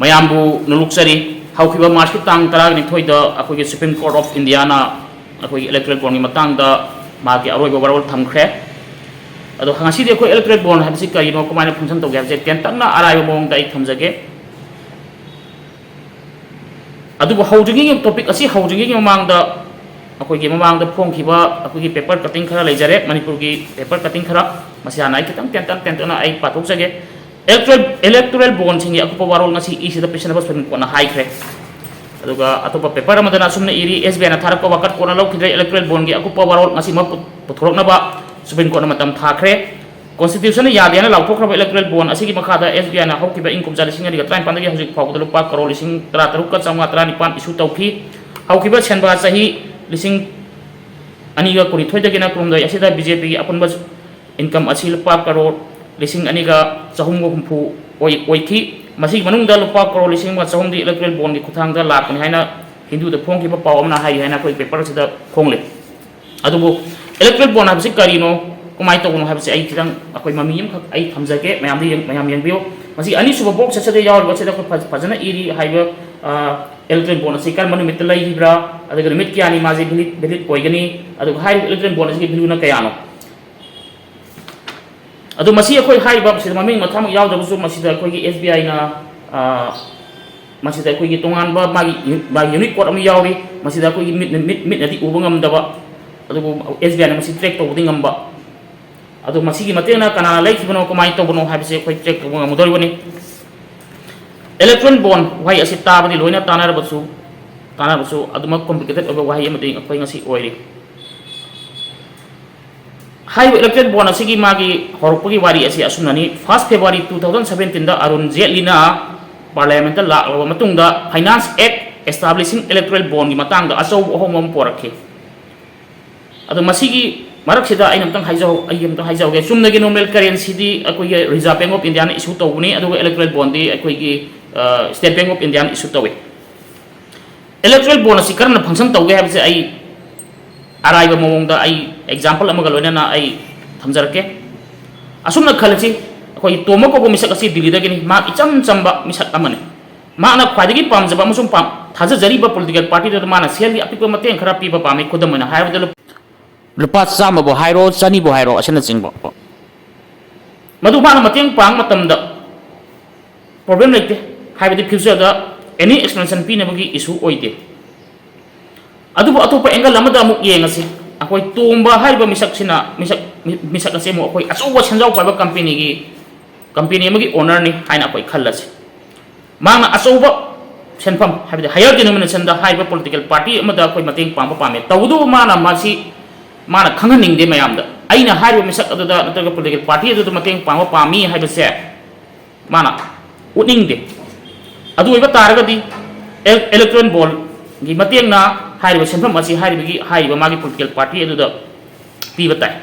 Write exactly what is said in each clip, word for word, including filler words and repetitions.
ꯃꯌꯥꯝꯕꯨ ꯅꯣꯂꯨꯛꯆꯔꯤ꯫ ꯍꯧꯈꯤꯕ ꯃꯥꯔꯆꯀꯤ ꯇꯥꯡ ꯇꯔꯥꯅꯤꯊꯣꯏꯗ ꯑꯩꯈꯣꯏꯒꯤ Supreme Court of Indiaꯅ ꯑꯩꯈꯣꯏꯒꯤ electoral bondꯒꯤ ꯃꯇꯥꯡꯗ ꯃꯥꯒꯤ ꯑꯔꯣꯏꯕ ꯋꯥꯔꯣꯜ ꯊꯝꯈ꯭ꯔꯦ꯫ ꯑꯗꯣ ꯉꯁꯤꯗꯤ ꯑꯩꯈꯣꯏ electoral bond ꯍꯥꯏꯕꯁꯤ ꯀꯔꯤꯅꯣ, ꯀꯃꯥꯏꯅ function ꯇꯧꯒꯦ ꯍꯥꯏꯕꯁꯦ ꯇꯦꯟꯇꯛꯅ ꯑꯔꯥꯏꯕ ꯃꯑꯣꯡꯗ ꯑꯩ ꯊꯝꯖꯒꯦ꯫ ꯑꯗꯨꯕꯨ ꯍꯧꯗ꯭ꯔꯤꯉꯩꯒꯤ, topic ꯑꯁꯤ ꯍꯧꯗ꯭ꯔꯤꯉꯩꯒꯤ ꯃꯃꯥꯡꯗ ꯑꯩꯈꯣꯏꯒꯤ ꯃꯃꯥꯡꯗ ꯐꯣꯡꯈꯤꯕ ꯑꯩꯈꯣꯏꯒꯤ paper cutting ꯈꯔ ꯂꯩꯖꯔꯦ, ꯃꯅꯤꯄꯨꯔꯒꯤ paper cutting ꯈꯔ꯫ ꯃꯁꯤ ꯍꯥꯟꯅ ꯑꯩ ꯈꯤꯇꯪ ꯇꯦꯟꯇꯛ ꯇꯦꯟꯇꯛꯅ ꯑꯩ ꯄꯥꯊꯣꯛꯆꯒꯦ꯫ Electoral, electoral bondꯁꯤꯡꯒꯤ ꯑꯀꯨꯞꯄ ꯋꯥꯔꯣꯜ ꯉꯁꯤ ꯏꯁꯤꯗ ꯄꯤꯁꯤꯟꯅꯕ Supreme Courtꯅ ꯍꯥꯏꯈ꯭ꯔꯦ꯫ ꯑꯗꯨꯒ ꯑꯇꯣꯞꯄ paper ꯑꯃꯗꯅ ꯑꯁꯨꯝꯅ ꯏꯔꯤ, "SBIꯅ ꯊꯥꯔꯛꯄ ꯋꯥꯀꯠ ꯀꯣꯟꯅ ꯂꯧꯈꯤꯗ꯭ꯔꯦ, electoral bondꯒꯤ ꯑꯀꯨꯞꯄ ꯋꯥꯔꯣꯜ ꯉꯁꯤꯃꯛ ꯄꯨ-, ꯄꯨꯊꯣꯔꯛꯅꯕ Supreme Courtꯅ ꯃꯇꯝ ꯊꯥꯈ꯭ꯔꯦ꯫ Constitutionꯅ ꯌꯥꯗꯦ ꯍꯥꯏꯅ ꯂꯥꯎꯊꯣꯛꯈ꯭ꯔꯕ electoral bond ꯑꯁꯤꯒꯤ ꯃꯈꯥꯗ SBIꯅ ꯍꯧꯈꯤꯕ ꯏꯪ ꯀꯨꯝꯖꯥ ꯂꯤꯁꯤꯡ ꯑꯅꯤꯒ ꯇꯔꯥꯅꯤꯄꯥꯟꯗꯒꯤ ꯍꯧꯖꯤꯛ ꯐꯥꯎꯕꯗ ꯂꯨꯄꯥ ꯀꯔꯣꯔ ꯂꯤꯁꯤꯡ ꯇꯔꯥ ꯇꯔꯨꯛꯀ ꯆꯥꯝꯃꯉꯥ ꯇꯔꯥꯅꯤꯄꯥꯟ issue ꯇꯧꯈꯤ꯫ ꯍꯧꯈꯤꯕ ꯁꯦꯟꯕꯥ ꯆꯍꯤ ꯂꯤꯁꯤꯡ ꯑꯅꯤꯒ ꯀꯨꯟꯅꯤꯊꯣꯏꯗꯒꯤꯅ ꯀꯨꯟꯍꯨꯝꯗꯣꯏ ꯑꯁꯤꯗ BJPꯒꯤ ꯑꯄꯨꯟꯕ income ꯑꯁꯤ ꯂꯨꯄꯥ ꯀꯔꯣꯔ ꯂꯤꯁꯤꯡ ꯑꯅꯤꯒ ꯆꯍꯨꯝꯒ ꯍꯨꯝꯐꯨ ꯑꯣꯏ-, ꯑꯣꯏꯈꯤ꯫ ꯃꯁꯤꯒꯤ ꯃꯅꯨꯡꯗ ꯂꯨꯄꯥ ꯀꯔꯣꯔ ꯂꯤꯁꯤꯡ ꯑꯃꯒ ꯆꯍꯨꯝꯗꯤ electoral bondꯒꯤ ꯈꯨꯠꯊꯥꯡꯗ ꯂꯥꯛꯄꯅꯤ ꯍꯥꯏꯅ ꯍꯤꯟꯗꯨꯗ ꯐꯣꯡꯈꯤꯕ ꯄꯥꯎ ꯑꯃꯅ ꯍꯥꯏꯔꯤ ꯍꯥꯏꯅ ꯑꯩꯈꯣꯏ paper ꯑꯁꯤꯗ ꯐꯣꯡꯂꯤ꯫ ꯑꯗꯨꯕꯨ electoral bond ꯍꯥꯏꯕꯁꯤ ꯀꯔꯤꯅꯣ, ꯀꯃꯥꯏꯅ ꯇꯧꯕꯅꯣ ꯍꯥꯏꯕꯁꯤ ꯑꯩ ꯈꯤꯇꯪ ꯑꯩꯈꯣꯏ ꯃꯃꯤ ꯑꯃꯈꯛ ꯑꯩ ꯊꯝꯖꯒꯦ, ꯃꯌꯥꯝꯗ ꯌꯦꯡ-, ꯃꯌꯥꯝ ꯌꯦꯡꯕꯤꯌꯨ꯫ ꯃꯁꯤ ꯑꯅꯤꯁꯨꯕ box ꯑꯁꯤꯗ ꯌꯥꯎꯔꯤꯕ ꯑꯁꯤꯗ ꯑꯩꯈꯣꯏ ꯐꯖ-, ꯐꯖꯅ ꯏꯔꯤ ꯍꯥꯏꯕ, ꯑ, electoral bond ꯑꯁꯤ ꯀꯔꯝꯕ ꯅꯨꯃꯤꯠꯇ ꯂꯩꯈꯤꯕ꯭ꯔꯥ, ꯑꯗꯨꯒ ꯅꯨꯃꯤꯠ ꯀꯌꯥꯅꯤ ꯃꯥꯁꯦ valid, valid ꯑꯣꯏꯒꯅꯤ, ꯑꯗꯨꯒ ꯍꯥꯏꯔꯤꯕ electoral bond ꯑꯁꯤꯒꯤ valueꯅ ꯀꯌꯥꯅꯣ꯫ ꯑꯗꯣ ꯃꯁꯤ ꯑꯩꯈꯣꯏ ꯍꯥꯏꯔꯤꯕ ꯁꯤꯗ ꯃꯃꯤꯡ ꯃꯊꯥꯃꯛ ꯌꯥꯎꯗ꯭ꯔꯕꯁꯨ, ꯃꯁꯤꯗ ꯑꯩꯈꯣꯏꯒꯤ SBIꯅ, ꯑ, ꯃꯁꯤꯗ ꯑꯩꯈꯣꯏꯒꯤ ꯇꯣꯉꯥꯟꯕ ꯃꯥꯒꯤ ꯌꯨ-, ꯃꯥꯒꯤ unique code ꯑꯃ ꯌꯥꯎꯔꯤ꯫ ꯃꯁꯤꯗ ꯑꯩꯈꯣꯏꯒꯤ ꯃꯤꯠꯅ, ꯃꯤꯠ, ꯃꯤꯠꯅꯗꯤ ꯎꯕ ꯉꯝꯗꯕ, ꯑꯗꯨꯕꯨ SBIꯅ ꯃꯁꯤ track ꯇꯧꯕꯗꯤ ꯉꯝꯕ꯫ ꯑꯗꯣ ꯃꯁꯤꯒꯤ ꯃꯇꯦꯡꯅ ꯀꯅꯥꯅ ꯂꯩꯈꯤꯕꯅꯣ, ꯀꯃꯥꯏꯅ ꯇꯧꯕꯅꯣ ꯍꯥꯏꯕꯁꯤ ꯑꯩꯈꯣꯏ track ꯇꯧꯕ ꯉꯝꯒꯗꯧꯔꯤꯕꯅꯤ꯫ Electoral bond ꯋꯥꯍꯩ ꯑꯁꯤ ꯇꯥꯕꯗꯤ ꯂꯣꯏꯅ ꯇꯥꯅꯔꯕꯁꯨ, ꯇꯥꯅꯔꯕꯁꯨ ꯑꯗꯨꯃꯛ complicated ꯑꯣꯏꯕ ꯋꯥꯍꯩ ꯑꯃꯗꯤ ꯑꯩꯈꯣꯏ ꯉꯁꯤ ꯑꯣꯏꯔꯤ꯫ ꯍꯥꯏꯔꯤꯕ electoral bond ꯑꯁꯤꯒꯤ ꯃꯥꯒꯤ ꯍꯧꯔꯛꯄꯒꯤ ꯋꯥꯔꯤ ꯑꯁꯤ ꯑꯁꯨꯝꯅꯅꯤ꯫ First February two thousand seventeenꯗ Arun ꯖꯦꯠꯂꯤꯅ Parliamentꯇ ꯂꯥꯛꯂꯕ ꯃꯇꯨꯡꯗ Finance Act establishing electoral bondꯒꯤ ꯃꯇꯥꯡꯗ ꯑꯆꯧꯕ ꯑꯍꯣꯡꯕ ꯑꯃ ꯄꯨꯔꯛꯈꯤ꯫ ꯑꯗꯣ ꯃꯁꯤꯒꯤ ꯃꯔꯛꯁꯤꯗ ꯑꯩꯅ ꯑꯝꯇꯪ ꯍꯥꯏꯖꯍꯧ-, ꯑꯩ ꯑꯝꯇꯪ ꯍꯥꯏꯖꯍꯧꯒꯦ꯫ ꯆꯨꯝꯅꯒꯤ normal currencyꯗꯤ ꯑꯩꯈꯣꯏꯒꯤ Reserve Bank of Indiaꯅ issue ꯇꯧꯕꯅꯤ, ꯑꯗꯨꯒ electoral bondꯗꯤ ꯑꯩꯈꯣꯏꯒꯤ, ꯑ, State Bank of Indiaꯅ issue ꯇꯧꯏ꯫ Electoral bond ꯑꯁꯤ ꯀꯔꯝꯅ function ꯇꯧꯒꯦ ꯍꯥꯏꯕꯁꯦ ꯑꯩ ꯑꯔꯥꯏꯕ ꯃꯑꯣꯡꯗ ꯑꯩ example ꯑꯃꯒ ꯂꯣꯏꯅꯅ ꯑꯩ ꯊꯝꯖꯔꯛꯀꯦ꯫ ꯑꯁꯨꯝꯅ ꯈꯜꯂꯁꯤ, ꯑꯩꯈꯣꯏ ꯇꯣꯝꯕ ꯀꯧꯕ ꯃꯤꯁꯛ ꯑꯁꯤ ꯗꯤꯜꯂꯤꯗꯒꯤꯅꯤ, ꯃꯍꯥꯛ ꯏꯆꯝ ꯆꯝꯕ ꯃꯤꯁꯛ ꯑꯃꯅꯤ꯫ ꯃꯍꯥꯛꯅ ꯈ꯭ꯋꯥꯏꯗꯒꯤ ꯄꯥꯝꯖꯕ ꯑꯃꯁꯨꯡ ꯄꯥꯝ-, ꯊꯥꯖꯖꯔꯤꯕ political party ꯗꯨꯗ ꯃꯥꯅ ꯁꯦꯜꯒꯤ ꯑꯄꯤꯛꯄ ꯃꯇꯦꯡ ꯈꯔ ꯄꯤꯕ ꯄꯥꯝꯃꯤ꯫ ꯈꯨꯗꯝ ꯑꯣꯏꯅ ꯍꯥꯏꯔꯕꯗ, ꯂꯨꯞ-, ꯂꯨꯄꯥ ꯆꯥꯝꯃꯕꯨ ꯍꯥꯏꯔꯣ, ꯆꯅꯤꯕꯨ ꯍꯥꯏꯔꯣ, ꯑꯁꯤꯅꯆꯤꯡꯕ꯫ ꯃꯗꯨ ꯃꯥꯅ ꯃꯇꯦꯡ ꯄꯥꯡꯕ ꯃꯇꯝꯗ problem ꯂꯩꯇꯦ, ꯍꯥꯏꯕꯗꯤ future ꯗ any explanation ꯄꯤꯅꯕꯒꯤ issue ꯑꯣꯏꯗꯦ꯫ ꯑꯗꯨꯕꯨ ꯑꯇꯣꯞꯄ angle ꯑꯃꯗ ꯑꯃꯨꯛ ꯌꯦꯡꯉꯁꯤ꯫ ꯑꯩꯈꯣꯏ ꯇꯣꯝꯕ ꯍꯥꯏꯔꯤꯕ ꯃꯤꯁꯛꯁꯤꯅ, ꯃꯤꯁꯛ, ꯃꯤ-, ꯃꯤꯁꯛ ꯑꯁꯤ ꯑꯃꯨꯛ ꯑꯩꯈꯣꯏ ꯑꯆꯧꯕ ꯁꯦꯟꯖꯥꯎ ꯄꯥꯏꯕ company ꯒꯤ, company ꯑꯃꯒꯤ owner ꯅꯤ ꯍꯥꯏꯅ ꯑꯩꯈꯣꯏ ꯈꯜꯂꯁꯤ꯫ ꯃꯍꯥꯛꯅ ꯑꯆꯧꯕ ꯁꯦꯟꯐꯝ, ꯍꯥꯏꯕꯗꯤ higher denomination ꯗ ꯍꯥꯏꯔꯤꯕ political party ꯑꯃꯗ ꯑꯩꯈꯣꯏ ꯃꯇꯦꯡ ꯄꯥꯡꯕ ꯄꯥꯝꯃꯤ꯫ ꯇꯧꯕꯇꯕꯨ ꯃꯥꯅ ꯃꯁꯤ, ꯃꯥꯅ ꯈꯪꯍꯟꯅꯤꯡꯗꯦ ꯃꯌꯥꯝꯗ꯫ ꯑꯩꯅ ꯍꯥꯏꯔꯤꯕ ꯃꯤꯁꯛ ꯑꯗꯨꯗ ꯅꯠꯇ꯭ꯔꯒ political party ꯑꯗꯨꯗ ꯃꯇꯦꯡ ꯄꯥꯡꯕ ꯄꯥꯝꯃꯤ ꯍꯥꯏꯕꯁꯦ ꯃꯥꯅ ꯎꯠꯅꯤꯡꯗꯦ꯫ ꯑꯗꯨ ꯑꯣꯏꯕ ꯇꯥꯔꯒꯗꯤ, ꯑꯦ-, electoral bond ꯒꯤ ꯃꯇꯦꯡꯅ ꯍꯥꯏꯔꯤꯕ ꯁꯦꯟꯐꯝ ꯑꯁꯤ ꯍꯥꯏꯔꯤꯕꯒꯤ, ꯍꯥꯏꯔꯤꯕ ꯃꯥꯒꯤ political party ꯑꯗꯨꯗ ꯄꯤꯕ ꯇꯥꯏ꯫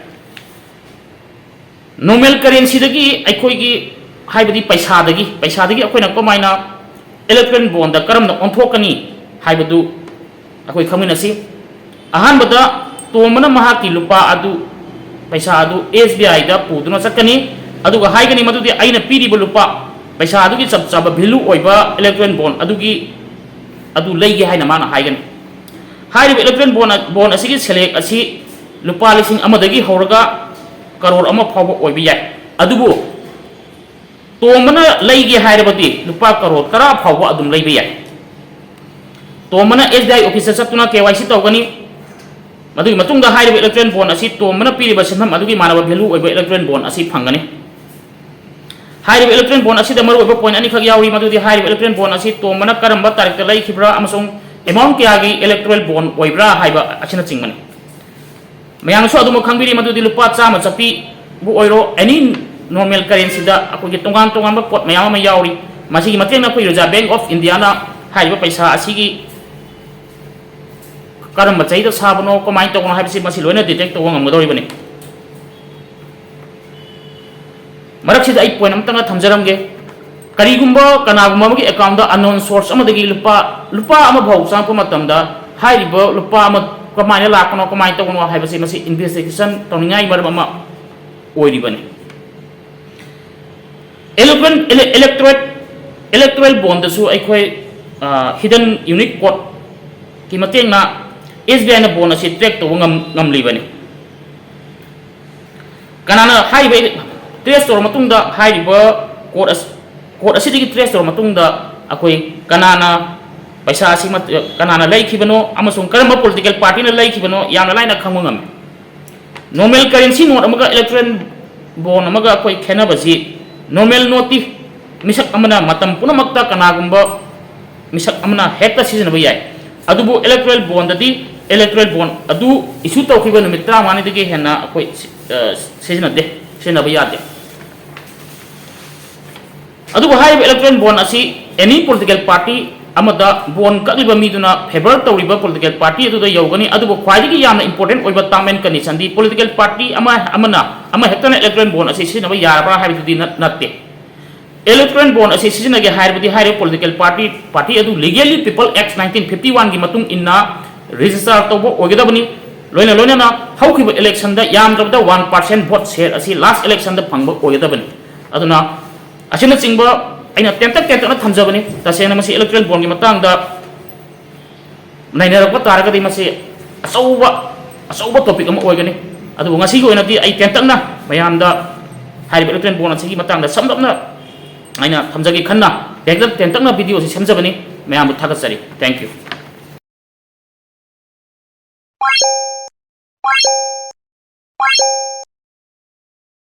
Normal currency ꯗꯒꯤ ꯑꯩꯈꯣꯏꯒꯤ, ꯍꯥꯏꯕꯗꯤ ꯄꯩꯁꯥꯗꯒꯤ, ꯄꯩꯁꯥꯗꯒꯤ ꯑꯩꯈꯣꯏꯅ ꯀꯃꯥꯏꯅ electoral bond ꯗ ꯀꯔꯝꯅ ꯑꯣꯟꯊꯣꯛꯀꯅꯤ ꯍꯥꯏꯕꯗꯨ ꯑꯩꯈꯣꯏ ꯈꯪꯃꯤꯟꯅꯁꯤ꯫ ꯑꯍꯥꯟꯕꯗ, ꯇꯣꯝꯕꯅ ꯃꯍꯥꯛꯀꯤ ꯂꯨꯄꯥ ꯑꯗꯨ, ꯄꯩꯁꯥ ꯑꯗꯨ S B I ꯗ ꯄꯨꯗꯨꯅ ꯆꯠꯀꯅꯤ, ꯑꯗꯨꯒ ꯍꯥꯏꯒꯅꯤ ꯃꯗꯨꯗꯤ ꯑꯩꯅ ꯄꯤꯔꯤꯕ ꯂꯨꯄꯥ, ꯄꯩꯁꯥ ꯑꯗꯨꯒꯤ ꯆꯞ ꯆꯥꯕ value ꯑꯣꯏꯕ electoral bond ꯑꯗꯨꯒꯤ, ꯑꯗꯨ ꯂꯩꯒꯦ ꯍꯥꯏꯅ ꯃꯥꯅ ꯍꯥꯏꯒꯅꯤ꯫ ꯍꯥꯏꯔꯤꯕ electoral bond, bond ꯑꯁꯤꯒꯤ ꯁꯦꯜꯌꯦꯛ ꯑꯁꯤ ꯂꯨꯄꯥ ꯂꯤꯁꯤꯡ ꯑꯃꯗꯒꯤ ꯍꯧꯔꯒ ꯀꯔꯣꯔ ꯑꯃ ꯐꯥꯎꯕ ꯑꯣꯏꯕ ꯌꯥꯏ꯫ ꯑꯗꯨꯕꯨ ꯇꯣꯝꯕꯅ ꯂꯩꯒꯦ ꯍꯥꯏꯔꯕꯗꯤ ꯂꯨꯄꯥ ꯀꯔꯣꯔ ꯇꯔꯥ ꯐꯥꯎꯕ ꯑꯗꯨꯝ ꯂꯩꯕ ꯌꯥꯏ꯫ ꯇꯣꯝꯕꯅ S B I office ꯇ ꯆꯠꯇꯨꯅ K Y C ꯇꯧꯒꯅꯤ꯫ ꯃꯗꯨꯒꯤ ꯃꯇꯨꯡꯗ ꯍꯥꯏꯔꯤꯕ electoral bond ꯑꯁꯤ ꯇꯣꯝꯕꯅ ꯄꯤꯔꯤꯕ ꯁꯦꯟꯐꯝ ꯑꯗꯨꯒꯤ ꯃꯥꯟꯅꯕ value ꯑꯣꯏꯕ electoral bond ꯑꯁꯤ ꯐꯪꯒꯅꯤ꯫ ꯍꯥꯏꯔꯤꯕ electoral bond ꯑꯁꯤꯗ ꯃꯔꯨꯑꯣꯏꯕ point ꯑꯅꯤꯈꯛ ꯌꯥꯎꯔꯤ, ꯃꯗꯨꯗꯤ ꯍꯥꯏꯔꯤꯕ electoral bond ꯑꯁꯤ ꯇꯣꯝꯕꯅ ꯀꯔꯝꯕ ꯇꯥꯔꯤꯛꯇ ꯂꯩꯈꯤꯕ꯭ꯔꯥ ꯑꯃꯁꯨꯡ amount ꯀꯌꯥꯒꯤ electoral bond ꯑꯣꯏꯕ꯭ꯔꯥ ꯍꯥꯏꯕ ꯑꯁꯤꯅꯆꯤꯡꯕꯅꯤ꯫ ꯃꯌꯥꯝꯅꯁꯨ ꯑꯗꯨꯃꯛ ꯈꯪꯕꯤꯔꯤ, ꯃꯗꯨꯗꯤ ꯂꯨꯄꯥ ꯆꯥꯝꯃ ꯆꯠꯄꯤꯕꯨ ꯑꯣꯏꯔꯣ, any normal currency ꯗ ꯑꯩꯈꯣꯏꯒꯤ ꯇꯣꯉꯥꯟ ꯇꯣꯉꯥꯟꯕ ꯄꯣꯠ ꯃꯌꯥꯝ ꯑꯃ ꯌꯥꯎꯔꯤ꯫ ꯃꯁꯤꯒꯤ ꯃꯇꯦꯡꯅ ꯑꯩꯈꯣꯏ Reserve Bank of India ꯅ ꯍꯥꯏꯔꯤꯕ ꯄꯩꯁꯥ ꯑꯁꯤꯒꯤ ꯀꯔꯝꯕ ꯆꯍꯤꯗ ꯁꯥꯕꯅꯣ, ꯀꯃꯥꯏꯅ ꯇꯧꯕꯅꯣ ꯍꯥꯏꯕꯁꯤ ꯃꯁꯤ ꯂꯣꯏꯅ detect ꯇꯧꯕ ꯉꯝꯒꯗꯧꯔꯤꯕꯅꯤ꯫ ꯃꯔꯛꯁꯤꯗ ꯑꯩ point ꯑꯃꯇꯪꯒ ꯊꯝꯖꯔꯝꯒꯦ꯫ ꯀꯔꯤꯒꯨꯝꯕ ꯀꯅꯥꯒꯨꯝꯕ ꯑꯃꯒꯤ account ꯇ unknown source ꯑꯃꯗꯒꯤ ꯂꯨꯄꯥ, ꯂꯨꯄꯥ ꯑꯃ ꯐꯥꯎ ꯆꯪꯉꯛꯄ ꯃꯇꯝꯗ, ꯍꯥꯏꯔꯤꯕ ꯂꯨꯄꯥ ꯑꯃ ꯀꯃꯥꯏꯅ ꯂꯥꯛꯄꯅꯣ, ꯀꯃꯥꯏꯅ ꯇꯧꯕꯅꯣ ꯍꯥꯏꯕꯁꯤ ꯃꯁꯤ investigation ꯇꯧꯅꯤꯡꯉꯥꯏ ꯃꯔꯝ ꯑꯃ ꯑꯣꯏꯔꯤꯕꯅꯤ꯫ Electoral, ele-, electorate Electoral bondꯗꯁꯨ ꯑꯩꯈꯣꯏ ꯍꯤꯗꯟ ꯌꯨꯅꯤꯛ ꯀꯣꯗꯀꯤ ꯃꯇꯦꯡꯅ ꯑꯦꯁ ꯕꯤ ꯑꯥꯏꯅ ꯕꯣꯟ ꯑꯁꯤ ꯇ꯭ꯔꯦꯛ ꯇꯧꯕ ꯉꯝ ꯉꯝꯂꯤꯕꯅꯤ꯫ ꯀꯅꯥꯅ ꯍꯥꯏꯔꯤꯕ ꯇ꯭ꯔꯦꯁ ꯇꯧꯔ ꯃꯇꯨꯡꯗ ꯍꯥꯏꯔꯤꯕ ꯀꯣꯗ ꯑꯁ ꯀꯣꯗ ꯑꯁꯤꯗꯒꯤ ꯇ꯭ꯔꯦꯁ ꯇꯧꯔ ꯃꯇꯨꯡꯗ ꯑꯩꯈꯣꯏ ꯀꯅꯥꯅ ꯄꯩꯁꯥ ꯑꯁꯤ ꯃꯠ- ꯀꯅꯥꯅ ꯂꯩꯈꯤꯕꯅꯣ ꯑꯃꯁꯨꯡ ꯀꯔꯝꯕ ꯄꯣꯂꯤꯇꯤꯀꯦꯜ ꯄꯥꯔꯇꯤꯅ ꯂꯩꯈꯤꯕꯅꯣ ꯌꯥꯝꯅ ꯂꯥꯏꯅ ꯈꯪꯕ ꯉꯝꯃꯤ꯫ ꯅꯣꯔꯃꯦꯜ ꯀꯔꯦꯟꯁꯤ ꯅꯣꯠ ꯑꯃꯒ ꯏꯂꯦꯛꯇ꯭ꯔꯦꯜ ꯕꯣꯟ ꯑꯃꯒ ꯑꯩꯈꯣꯏ ꯈꯦꯠꯅꯕꯁꯤ, ꯅꯣꯔꯃꯦꯜ ꯅꯣꯠꯇꯤ ꯃꯤꯁꯛ ꯑꯃꯅ ꯃꯇꯝ ꯄꯨꯝꯅꯃꯛꯇ ꯀꯅꯥꯒꯨꯝꯕ ꯃꯤꯁꯛ ꯑꯃꯅ ꯍꯦꯛꯇ ꯁꯤꯖꯤꯟꯅꯕ ꯌꯥꯏ꯫ ꯑꯗꯨꯕꯨ ꯏꯂꯦꯛꯇ꯭ꯔꯦꯜ ꯕꯣꯟꯗꯗꯤ ꯏꯂꯦꯛꯇ꯭ꯔꯦꯜ ꯕꯣꯟ ꯑꯗꯨ ꯏꯁꯨ ꯇꯧꯈꯤꯕ ꯅꯨꯃꯤꯠ ꯇꯔꯥꯃꯉꯥꯅꯤꯗꯒꯤ ꯍꯦꯟꯅ ꯑꯩꯈꯣꯏ ꯁꯤ- ꯑ, ꯁꯤꯖꯤꯟꯅꯗꯦ, ꯁꯤꯖꯤꯟꯅꯕ ꯌꯥꯗꯦ꯫ ꯑꯗꯨꯕꯨ ꯍꯥꯏꯔꯤꯕ ꯏꯂꯦꯛꯇ꯭ꯔꯦꯜ ꯕꯣꯟ ꯑꯁꯤ ꯑꯦꯅꯤ ꯄꯣꯂꯤꯇꯤꯀꯦꯜ ꯄꯥꯔꯇꯤ ꯑꯃꯗ ꯕꯣꯟ ꯀꯛꯂꯤꯕ ꯃꯤꯗꯨꯅ ꯐꯦꯚꯔ ꯇꯧꯔꯤꯕ ꯄꯣꯂꯤꯇꯤꯀꯦꯜ ꯄꯥꯔꯇꯤ ꯑꯗꯨꯗ ꯌꯧꯒꯅꯤ꯫ ꯑꯗꯨꯕꯨ ꯈ꯭ꯋꯥꯏꯗꯒꯤ ꯌꯥꯝꯅ ꯏꯝꯄꯣꯔꯇꯦꯟ ꯑꯣꯏꯕ ꯇꯥꯔꯝ ꯑꯦꯟ ꯀꯟꯗꯤꯁꯟꯗꯤ ꯄꯣꯂꯤꯇꯤꯀꯦꯜ ꯄꯥꯔꯇꯤ ꯑꯃ ꯑꯃꯅ ꯑꯃ ꯍꯦꯛꯇꯅ ꯏꯂꯦꯛꯇ꯭ꯔꯦꯜ ꯕꯣꯟ ꯑꯁꯤ ꯁꯤꯖꯤꯟꯅꯕ ꯌꯥꯔꯕ꯭ꯔꯥ ꯍꯥꯏꯕꯗꯨꯗꯤ ꯅꯠ- ꯅꯠꯇꯦ꯫ ꯏꯂꯦꯛꯇ꯭ꯔꯦꯜ ꯕꯣꯟ ꯑꯁꯤ ꯁꯤꯖꯤꯟꯅꯒꯦ ꯍꯥꯏꯔꯕꯗꯤ ꯍꯥꯏꯔꯤꯕ ꯄꯣꯂꯤꯇꯤꯀꯦꯜ ꯄꯥꯔꯇꯤ ꯄꯥꯔꯇꯤ ꯑꯗꯨ ꯂꯤꯒꯦꯜꯂꯤ ꯄꯤꯄꯜ ꯑꯦꯛ ꯅꯥꯏꯟꯇꯤꯟ ꯐꯤꯐꯇꯤ ꯋꯥꯟꯒꯤ ꯃꯇꯨꯡ ꯏꯟꯅ ꯔꯦꯖꯤꯁꯇꯥꯔ ꯇꯧꯕ ꯑꯣꯏꯒꯗꯕꯅꯤ꯫ ꯂꯣꯏꯅ ꯂꯣꯏꯅꯅ ꯍꯧꯈꯤꯕ ꯏꯂꯦꯛꯁꯟꯗ ꯌꯥꯝꯗ꯭ꯔꯕꯗ ꯋꯥꯟ ꯄꯥꯔꯁꯦꯟ ꯚꯣꯠ ꯁꯦꯌꯔ ꯑꯁꯤ ꯂꯥꯁ ꯏꯂꯦꯛꯁꯟꯗ ꯐꯪꯕ ꯑꯣꯏꯒꯗꯕꯅꯤ꯫ ꯑꯗꯨꯅ ꯑꯁꯤꯅꯆꯤꯡꯕ ꯑꯩꯅ ꯇꯦꯟꯇꯛ ꯇꯦꯟꯇꯛꯅ ꯊꯝꯖꯕꯅꯤ꯫ ꯇꯁꯦꯡꯅ ꯃꯁꯤ ꯏꯂꯦꯛꯇ꯭ꯔꯦꯜ ꯕꯣꯟꯒꯤ ꯃꯇꯥꯡꯗ ꯅꯩꯅꯔꯛꯄ ꯇꯥꯔꯒꯗꯤ ꯃꯁꯤ ꯑꯆꯧꯕ ꯑꯆꯧꯕ ꯇꯣꯄꯤꯛ ꯑꯃ ꯑꯣꯏꯒꯅꯤ꯫ ꯑꯗꯨꯕꯨ ꯉꯁꯤꯒꯤ ꯑꯣꯏꯅꯗꯤ ꯑꯩ ꯇꯦꯟꯇꯛꯅ ꯃꯌꯥꯝꯗ ꯍꯥꯏꯔꯤꯕ ꯏꯂꯦꯛꯇ꯭ꯔꯦꯜ ꯕꯣꯟ ꯑꯁꯤꯒꯤ ꯃꯇꯥꯡꯗ ꯁꯝꯂꯞꯅ ꯑꯩꯅ ꯊꯝꯖꯒꯦ ꯈꯟꯅ ꯇꯦꯟꯇꯛ ꯇꯦꯟꯇꯛꯅ ꯚꯤꯗꯤꯑꯣ ꯑꯁꯤ ꯁꯦꯝꯖꯕꯅꯤ꯫ ꯃꯌꯥꯝꯕꯨ ꯊꯥꯒꯠꯆꯔꯤ꯫ Thank you꯫